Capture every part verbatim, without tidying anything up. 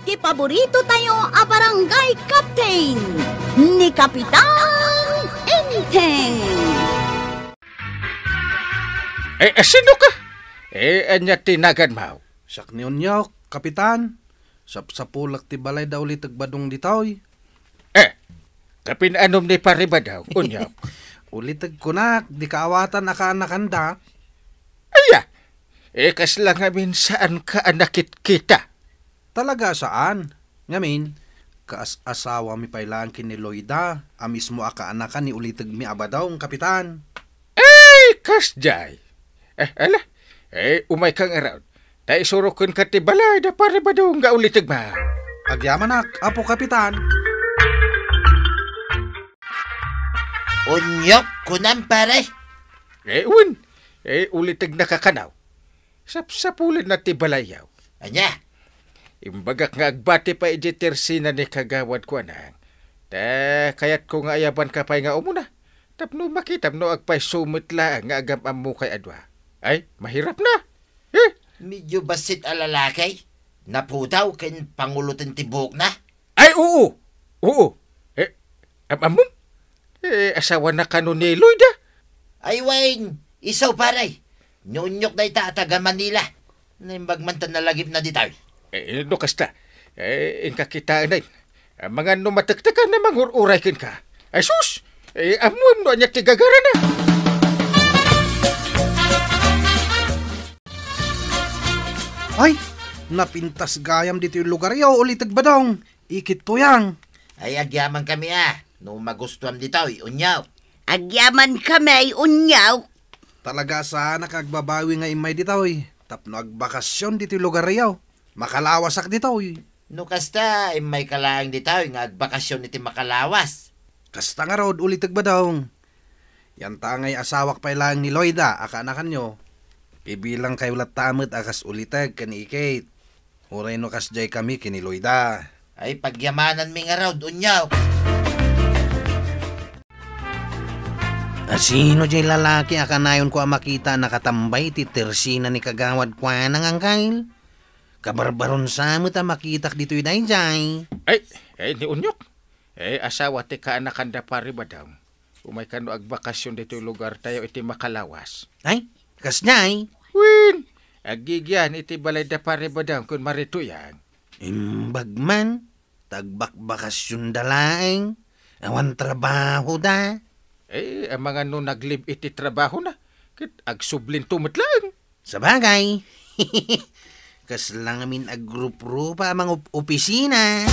Ti paborito tayo a barangay captain, ni Kapitan Enteng. Eh, eh, sino ka? Eh, ania ti naganmo? Siak ni Unyok, Kapitan. Sapsapulak ti balay da Uliteg Badong ditoy. Eh, kapin-anom ni Pari Badong, Unyok? Uliteg kunak, di kaawatan a kaanakandak. Aya, eh, kasla ngamin saanka a nakitkita? Talaga saan. Ngamin, kaas-asawami pay laeng ken ni Loida, a mismo a kaanakan ni Ulitegmi a Badong, Kapitan. Ay, kasdiay. Eh, ala, eh, umayka ngarud. Ta isurokenka ti balay da Pari Badong nga Ulitegmi. Agyamanak, Apo Kapitan. Unyok, kunam, pare. Eh, wen. Eh, Ulitegmi a kanaw. Sapsapulenna ti balayyo. Ania? Imbagak nga agbati pay idiay tersina ni Kagawad Kuanang. Ta kayatko nga ayabanka pay nga umuna. Tapno makitam no agpayso met laeng nga agam-ammokay a dua. Ay, mahirap na. Eh? Medyo bassit a lalaki. Napudaw ken panguloten ti buokna. Ay, oo. Oo. Eh, am-ammom? Eh, asawana kano ni Loida? Ay, wen, isu, pare. Ni Unyok dayta a taga Manila. Naimbag man ta nalagipna ditoy. Eh, no kasta, eh, inka kitaenay. Amangan no matektekan a mangur-uray kenka. Ay, sus! Eh, ammoem no ania ti gagarana. Ay, napintas gayam ditoy lugaryo, Uliteg Badong. Ikit Tuyang. Ay, agyamankami a, no magustuam ditoy, Unyok. Agyamankami, Unyok. Talaga saanak a agbabawi nga immay ditoy, tapno agbakasyon ditoy lugaryo. Makalawasak ditoy. No kasta, immayka laeng ditoy nga agbakasyon iti makalawas. Kasta ngarud, Uliteg Badong. Yantangay asawak pay laeng ni Loida a kaanakanyo. Ibilangkayo latta met a kas Uliteg ken Ikit. Uray no kasdiay kami ken ni Loida. Ay, pagyamananmi ngarud, Unyok. A sino jay lalaki a kanayonko a makita a nakatambay ti tersina ni Kagawad Kuanang, Angkel? Kabarbarun sa met a makitak ditoy daydiay. Ay, ay, ni Unyok. Eh, asawa ti kaanakan da Pari Badong. Umayka no agbakasyon ditoy lugartayo iti makalawas. Ay, kasdiay? Wen, aggigyan iti balay da Pari Badong ken Mari Tuyang. Imbag man, ta agbakbakasyonda laeng, awan trabahoda. Eh, amangan no naglib iti trabahona, ket agsublin to met laeng. Sabagay, kasla ngamin agruprupa a mangup-opisina.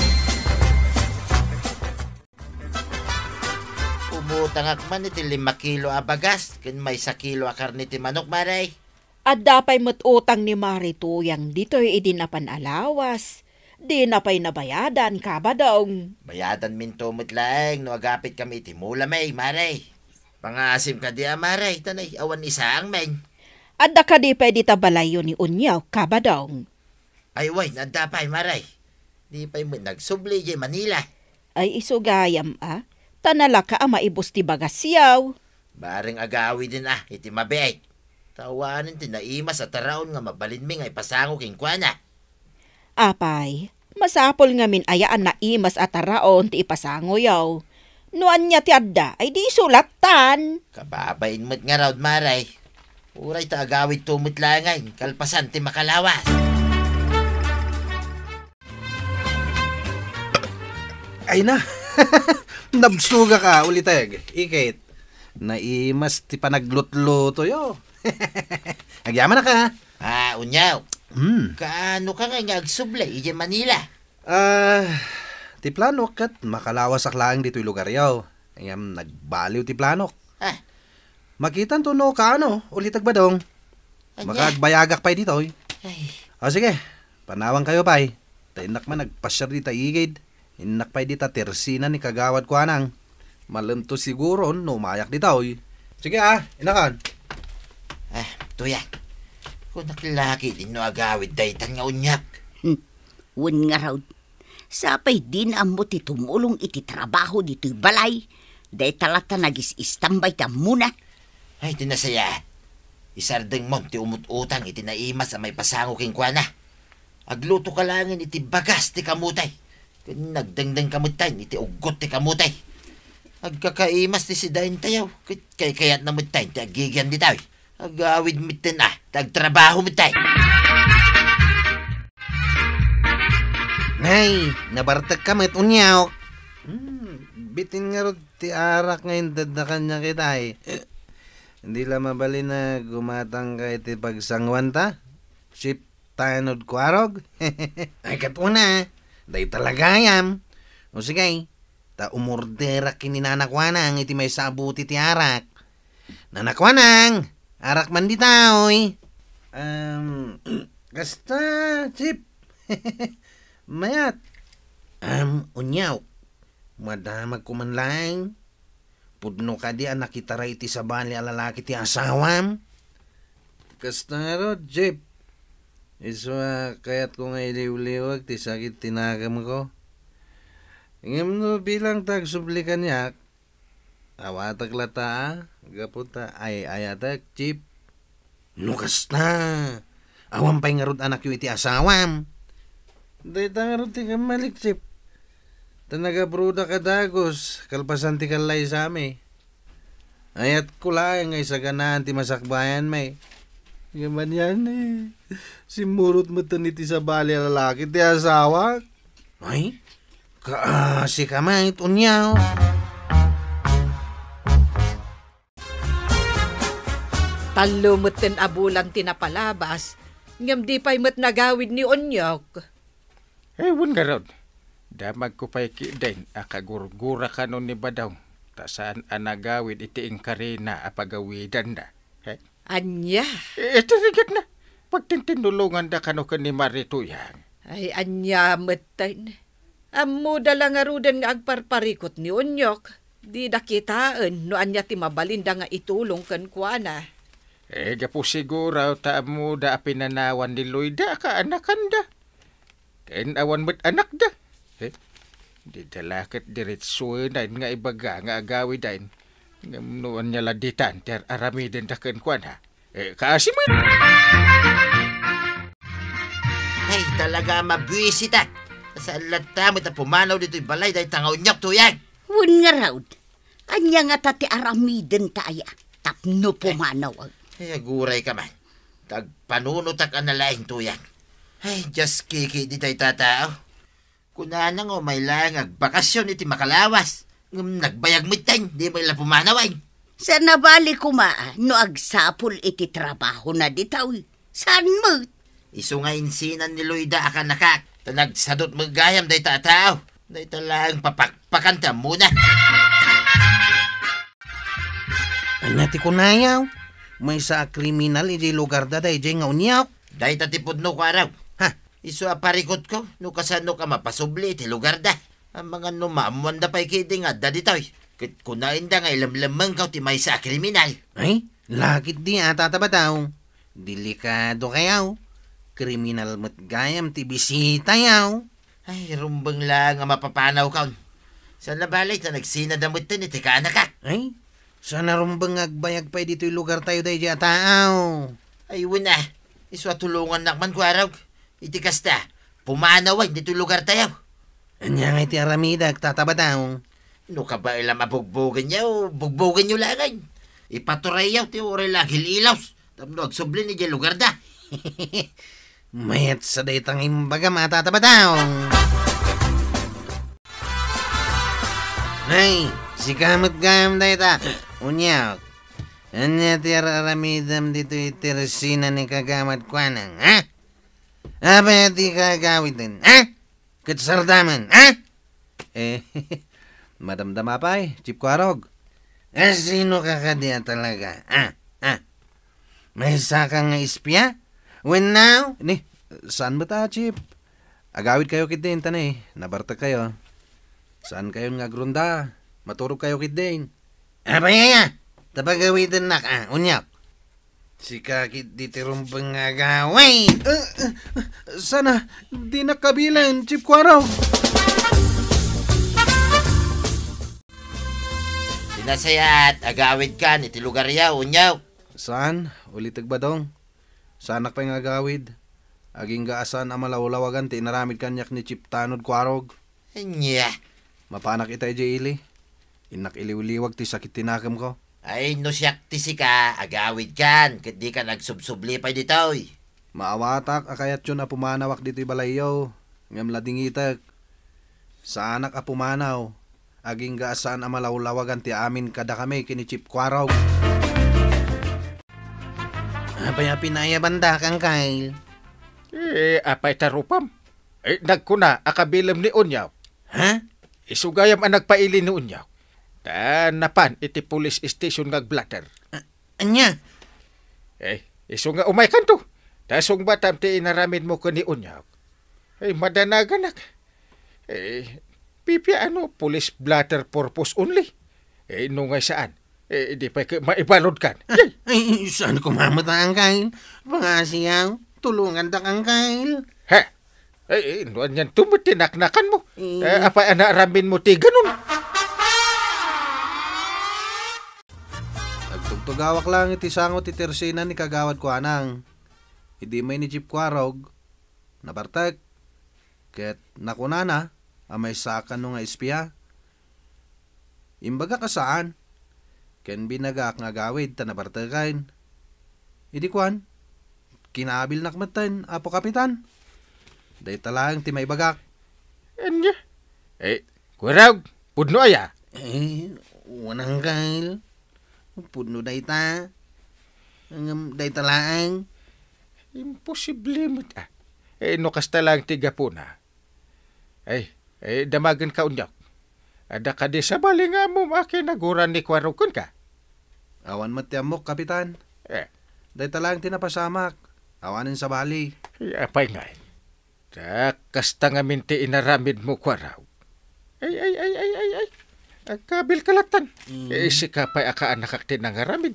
Umutangak man iti lima kilo a bagas ken maysa kilo a karne ti manok, Mare. Adda pay met utang ni Mari Tuyang ditoy idi napan a lawas. Dina pay nabayadan, Kabadong. Bayadanminto met laeng no agapitkami iti mulami, Mare. Pangaasim kadi a, Mare, ta nay-awan ni saangmin. Adda kadi pay dita balayyo ni Unyaw, Kabadong? Ay, wen, adda pay, Mare. Di pay met nagsubli idiay Manila. Ay, isu gayam a, ta nalaka a maibus ti bagasyo. Bareng agawiden a iti mabiit. Ta awanen ti naimas a taraon nga mabalinmi nga ipasango kenkuana. Apay, masapul ngamin aya a naimas a taraon ti ipasangoyo. No ania ti adda, ay di isu lattan. Kababain met ngarud, Mare. Uray ta agawidto met laeng kalpasan ti makalawas. Ay na. Nabsugak a, Uliteg. Ikit. Naimas ti panaglutlutoyo. Agyamanak a. Ah, Unyaw. Hmm. Kaano ka nga nga agsubli idiay Manila? Ah, ti planok ket makalawasak laeng ditoy lugaryo. Ngem nagbaliw ti planok. Ah. Makitanto no kaano, Uliteg Badong. Ania? Makaagbayagak pay ditoy. Ay. O sige, panawankayo pay. Ta innak man agpasiar dita igid. Innak pay dita tersina ni Kagawad Kuanang. Malemto siguron no umayak ditoy. Sige a, innakan. Ah, Tuyang. Kunak lagi din no agawid daytan nga unyak. Hmm. Wen ngarud, sapay dina ammo ti tumulong iti trabaho ditoy balay, dayta latta nagis-istambay ti ammona. Ay, ti nasayaat. Isardengmon ti umut-utang iti naimas a maipasango kenkuana. Aglutoka laengen iti bagas ti kamote. Ken nagdengdengka metten iti uggot ti kamote. Agkakaimas ti sidaentayo, ket kaykayatna metten ti aggigyan ditoy. Agawid metten a, ta agtrabaho metten. Nay, nabartekka met, Unyok. Hmm, bitin ngarud ti arak nga inted na kaniak itay. Di la mabalin a gumatangka iti pagsanguanta, Chief Tanod Kuarog? Ay, ket una, dayta la gayam. O sige, ta umorderak ken ni Nana Kuanang iti maysa a bote ti arak. Nana Kuanang, arak man ditoy. Em, kasta, Chief. Mayat. Em, Unyok, madamagko man laeng. Pudno kadi a nakitara iti sabali a lalaki ti asawam? Kasta ngarud, Chief. Isu a kayatko nga iliwliwek ti sakit ti nakemko. Ngem no bilang ta agsubli kaniak, awatek latta a, gapu ta ay-ayatek, Chief. No kasta, awan pay ngarud anakyo iti asawam? Dayta ngarud ti kammalik, Chief. Ta nagabrodak a dagus, kalpasan ti kallaysami. Ayatko laeng nga isaganaan ti masakbayanmi. Ngem anian, eh, simmurot metten iti sabali a lalaki ti asawak. Ay, kaasi ka met, Unyok. Tallo metten a bulan ti napalabas, ngem di pay met nagawid ni Unyok. Eh, wen ngarud, damagko pay ketdin a kagurgura kano ni Badong, ta saan a nagawid iti inkarina a pagawidanna. Eh? Ania? Eh, iti rigatna, pagtintinnulonganda kano ken ni Mari Tuyang. Ay, ania metten? Ammoda la ngaruden nga agparparikut ni Unyok. Dida kitaen no ania ti mabalinda nga itulong kenkuana. Eh, gapu siguro ta ammoda a pinanawan ni Loida a kaanakanda. Ken awan met anakda. Eh, dida la ket diretsoen nga ibaga nga agawiden. Ngem no ania la ditan ti ar-aramidenda kenkuana. Eh, kaasi met. Ay, talaga a mabuisitak. Saan latta met a pumanaw ditoy balay dayta nga Unyok, Tuyang. Wen ngarud, ania ngata ti aramidenta aya tapno pumanaw? Ay, aguray ka man. Ta agpanunotak a nalaing, Tuyang. Ay, diaskiki ditoy a tao. Kunana nga umay laeng agbakasyon iti makalawas. Ngem nagbayag metten, di met la pumanaw. Saan a bali koma no agsapul iti trabahona ditoy. Saan met? Isu nga insinan ni Loida a kaanakak, ta nagsadut met gayam dayta a tao. Dayta laeng papakpakan ti ammona. Ania ti kunayo? Maysa a kriminal idiay lugarda daydiay nga Unyok? Dayta ti pudno, Kuarog. Ha? Isu a parikutko no kasanok a mapasubli iti lugarda. Amangan no maammoanda pay ketdi nga adda ditoy. Ket kunaenda nga ilemlemmengko ti maysa a kriminal. Ay, lakit di a, Tata Badong. Delikadokayo. Kriminal met gayam ti bisitayo. Ay, rumbeng laeng a mapapanawkon. Saan a bali ta nagsinada metten iti kaanakak. Ay, saan a rumbeng nga agbayag pay ditoy lugartayo daydiay a tao. Ay, wen a. Isu a tulongannak man, Kuarog. Iti kasta, pumanaw ditoy lugartayo. Ania ngay ti aramidek, Tata Badong? No kabaelam a bugbogenyo, bugbogenyo laengen. Ipaturayyo ti uray la agil-ilos tapno agsubli idiay lugarda. Mayat sa dayta nga imbagam a, Tata Badong. Nay, sika met gayam dayta. Unyok, ania ti ar-aramidem ditoy iti resina ni Kagawad Kuanang, ha? Apay a dika agawiden, ha? Ket sardamen, ha? Eh, madamdama pay, Chief Kuarog. Eh, sino ka kadi a talaga? Ah, ah. Maysa ka nga espia? Wen now? Ni, saan met a, Chief? Agawid kayo ketdin, ta ni, nabartek kayo. Saan kayon nga agronda? Maturog kayo ketdin. Apay aya? Ta pagawidennak, ah, Unyok. Sika ketdi ti rumbeng nga agawid. Eh, eh, sana, dinak kabilen, Chief Kuarog. Ti nasayaat, agawidkan iti lugaryo, Unyok. Saan? Ulitek, Badong. Saanak pay nga agawid. Agingga a saan a malawlawagan ti inaramid kaniak ni Chief Tanod Kuarog. Ania? Mapanak ita idiay ili. Innak iliwliwag ti sakit ti nakemko. Ay, no siak ti sika, agawidkan, ket dika agsubsubli pay ditoy. Maawatak a kayatyon a pumanawak ditoy balayyo, ngem ladingitek. Saanak a pumanaw, agingga a saan a malawlawagan ti amin kadakami ken ni Chief Kuarog. Apay a pinayabandak, Angkel? Eh, apay ta rupam? Eh, nagkuna a kabilem ni Onyok. Ha? Isu gayam a nagpaili ni Onyok. Ta napan iti police station nga agblatter. A-, ania? Eh, isu nga umaykanto. Ta sungbatam ti inaramidmo ken ni Onyok. Eh, madanaganak. Eh, pipiano police blotter purpose only? Eh, no nga saan? Eh, di pay ket maibaludkan. Ah, yay! Ay, saan ko mamata, Angkel? Pangasiyaw, tulongandak, Angkel. Ha? Eh, eh, no anian to met ti naknakanmo? Eh. Eh, apay a naaramidmo ti ganun? Agtugtugawak lang iti sango ti tersina ni Kagawad Kuanang. Idi may ni Chief Kuarog, nabartek, ket nakunana a maysa a kano nga espia. Imbagak a saan, ken binagak nga agawid ta nabarteken. Idi kuan, kinabilnak metten, Apo Kapitan. Dayta laeng ti maibagak. Ania? Eh, Kuarog, pudno aya? Eh, wen, Angkel. Pudno dayta. Ngem dayta laeng. Imposible met, ah. Eh, no kasta laeng ti gapuna. Ay, eh, damagenka, Onyok. Adda kadi sabali nga ammom a kinaguran ni Kuarog kenka? Awan met ti ammok, Kapitan. Eh. Dayta laeng ti napasamak. Awanen sabali. Ay, apay ngay? Ta kasta ngamin ti inaramidmo, Kuarog. Ay, ay, ay, ay, ay, ay. Agkabilka lattan. Mm. Eh, sika pay a kaanakak ti nangaramid.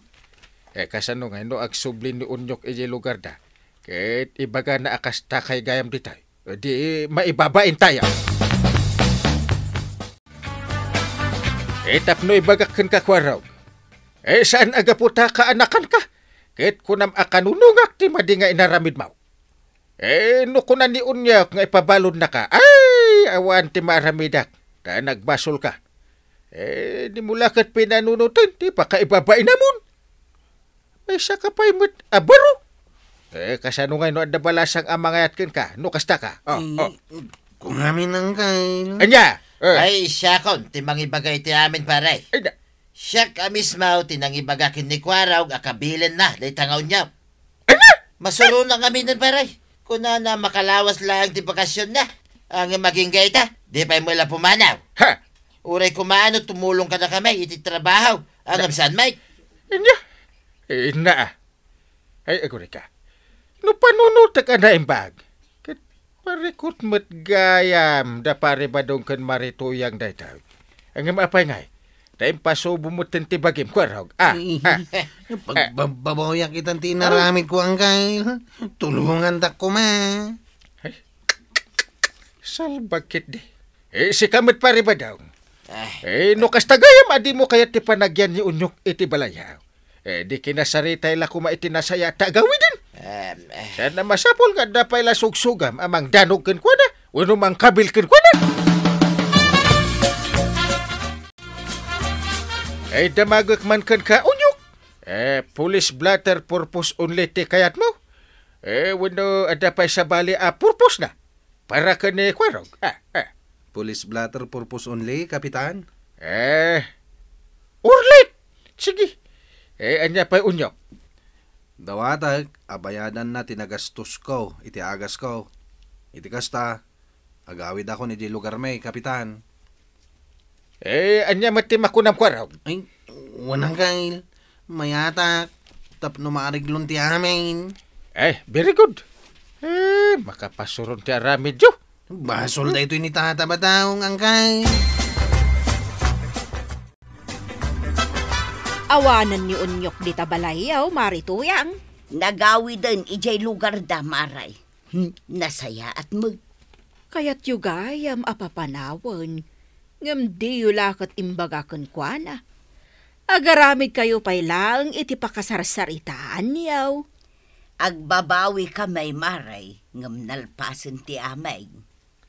Eh, kasano ngay no agsubli ni Onyok idiay lugarda? Ket ibagana a kasta kay gayam ditoy. Di maibabain tayo. Eh, tapno ibagak kenka, Kuarog. Eh, saan a gapu ta kaanakanka? Ket kunam a kanunongak ti madi nga inaramidmo. Eh, no kuna ni Onyok nga ipabaludnaka, ay, awan ti maaramidak, ta nagbasolka. Eh, dimo la ket pinanunoten ti pakaibabainamon. Maysaka pay met a baro. Eh, kasano ngay no adda balasang a mangayat kenka, no kasta ka? Oh, eh, oh. Kungamin, Angkel. Ania? Eh. Ay, siakon ti mangibaga iti amin, pare. Ay, na- Siak a mismo ti nangibaga ken ni Kuarog a kabilenna dayta nga Onyok. Ania? Masurona ngaminen, pare. Kunana, makalawas laeng ti bakasionna. Ngem agingga ita, di pay met la pumanaw. Ha? Uray koma no tumulong kadakami iti trabaho. Ngem saan met? Ania? Inna, ah. Ay, agurayka. No panunotek a naimbag, ket parikut met gayam da Pare Badong ken Mari Tuyang daytoy. Ngem apay ngay? Ta impasubo metten ti bagim, Kuarog. Ah, ah. Pagbababayak itan ti inaramid ko, Angkel. Tulongandak koma. Ay, salbag ketdi. Eh, sika met, Pare Badong. Ah. Eh, no kasta gayam a dimo kayat ti panagyan ni Onyok iti balayyo. Eh, di kinasaritay la koma iti nasayaat a agawiden. Em, eh. Saan a masapul nga adda pay la sugsugam a mangdanog kenkuana wenno mangkabil kenkuana. Eh, damagek man kenka, Onyok. Eh, police blotter purpose only ti kayatmo? Eh, wenno adda pay sabali a purpose na? Para ken ni Kuarog. Ah, ah. Police blotter purpose only, Kapitan? Eh, urlit! Sige. Eh, ania pay, Onyok? Dawatek a bayadanna ti nagastosko iti agasko. Iti kasta, agawidakon idiay lugarmi, Kapitan. Eh, ania met ti makunam, Kuarog? Ay, wen, Angkel. Mayatak tapno maareglon ti amin. Eh, very good. Eh, makapasuron ti aramidyo. Basol daytoy ni Tata Batang, Angkel. Awanen ni Onyok dita balayyo, Mari Tuyang. Nagawiden idiay lugarda, Mari. Hmm, nasayaat met. Kayatyo gayam a papanawen, ngem diyo la ket imbaga kenkuana. Agaramidkayo pay laeng iti pakasarsaritaanyo. Agbabawikami, Mari. ngem nalpasen ti amay.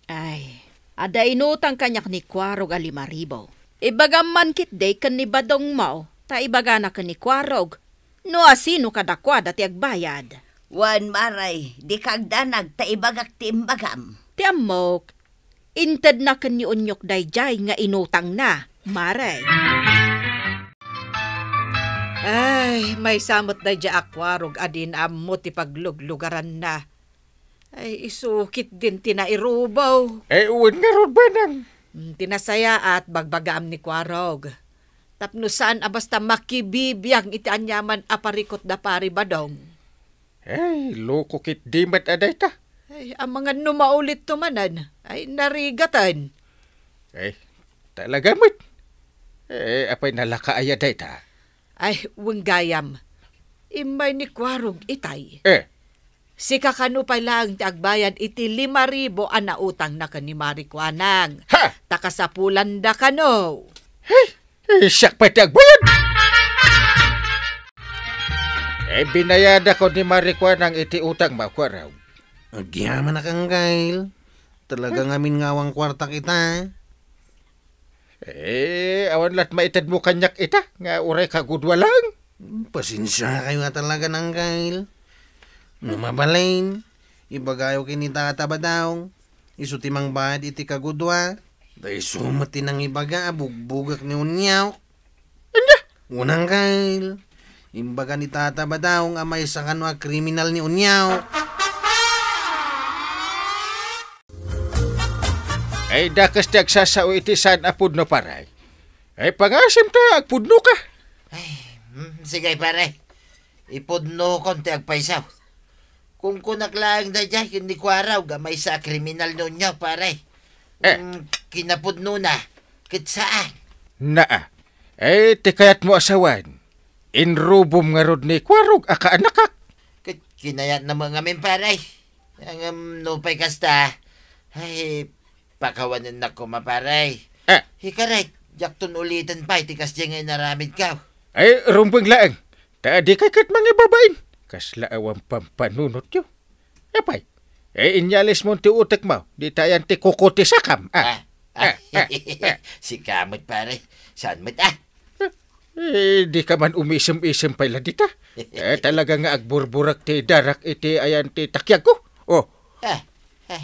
Ay, adda inutang kaniak ni Kuarog a lima ribu. Ibagam man ketdi ken ni Badongmo, ta ibagana ken ni Kuarog no asino kadakuada ti agbayad. Wen, Mare, dika agdanag ta ibagak ti imbagam. Ti ammok, intedna ken ni Onyok daydiay nga inutangna, Mare. Ay, maysa met daydiay a Kuarog a dina ammo ti pagluglugaranna. Ay, isu ketdin ti nairubo. Ay, wen ngarud, Banang. Mm, ti nasayaat, bagbagaam ni Kuarog. Tapno saan a basta makibibiang iti aniaman a parikut da Pari Badong. Ay, loko ketdi met a dayta. Ay, amangan no maulitto manen. Ay, narigaten. Ay, talaga met. Eh, apay nalaka aya dayta? Ay, wen gayam. Immay ni Kuarog itay. Eh. Sika kano pay laeng ti agbayad iti lima ribu a nautangna ken ni Mari Kuanang. Ha? Ta kasapulanda kano. Hey, eh, siak pay ti agbayad. Eh, binayadakon ni Mari Kuanang iti utangmo, Kuarog. Agyamanak, Anggail. Talaga ngamin nga awan kuartak ita. Eh, awan lat maitedmo kaniak ita, nga uray kagudua laeng. Pasensiakayo a talaga, Anggail. No mabalin, ibagayo ken ni Tata Badong, isu ti mangbayad iti kagudua. Ta isu met ti nangibaga a bugbugak ni Onyok. Ania? Wen, Anggail. Imbaga ni Tata Badong a maysa kano a kriminal ni Onyok. Ay, dakes ti agsasao iti saan a pudno, pare. Ay, pangasim ta agpudnoka. Ay, mm, sige, pare. Ipudnokon ti agpayso. Kunkunak laeng daydiay ken ni Kuarog a maysa a kriminal ni Onyok, pare. Eh. Mm, kinapudnona, ket saan. Naa. Eh, ti kayatmo a sawen, inrubom ngarud ni Kuarog a kaanakak. Ket kinayatna met ngamin, pare. Ngem nupay kasta, ay, pakawanennak koma, pare. Eh. Ikarit, diakton uliten pay ti kasdiay nga inaramidko. Ay, rumbeng laeng. Ta dikay ket mangibabain. Kasla awan pampanunotyo. Apay, eh, inyalismon ti utekmo, dita ayan ti kukutisakam. Ah. Ah, ah, ah, ah. Sika met, pare. Saan met, ah? Eh, dika man umisem-isem pay la dita. Eh, talaga nga agburburek ti darak iti ayan ti takiagko. Oh. Ah, ah.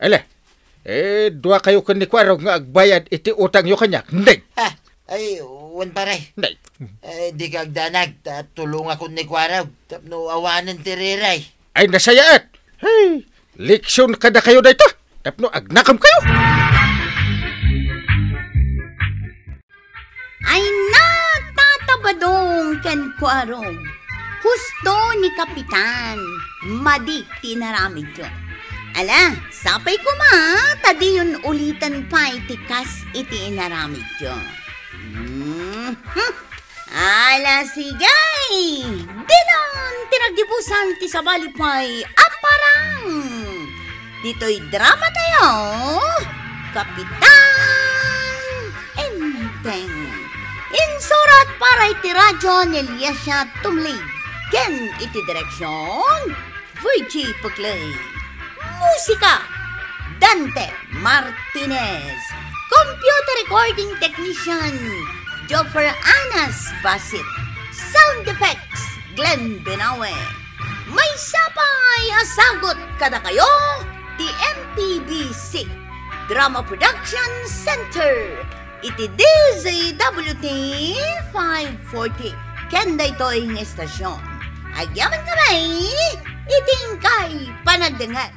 Ala, eh, duakayo ken ni Kuarog nga agbayad iti utangyo kaniak. Ndeng. Ah, ay, wen, pare. Ndeng. Eh, dika agdanag, ta tulongakon ni Kuarog tapno awanen ti riray. Ay, nasayaat! Hey! Leksion kadakayo dayta, tapno agnakamkayo! Ay na, Tata Badong ken Kuarog, husto ni Kapitan, madi ti inaramidyo. Ala, sapay koma, ta diyon uliten pay ti kas iti inaramidyo. Mhm. Ala, sige! Dinan ti naggibusan ti sabali pay a parang! Ditoy drama tayo, Kapitan Enteng. Insurat para iti radyo ni Eliasia Tumlig ken iti direksyon, Virgie Puclay. Musika, Dante Martinez. Computer recording technician, Joffer Anas Basit. Sound effects, Glenn Benawe. Maysa pay a sagut kadakayo ti M P B C Drama Production Center iti D Z W T five forty. Ken daytoy nga istasyon, agyamankami iti inkay panagdengngeg.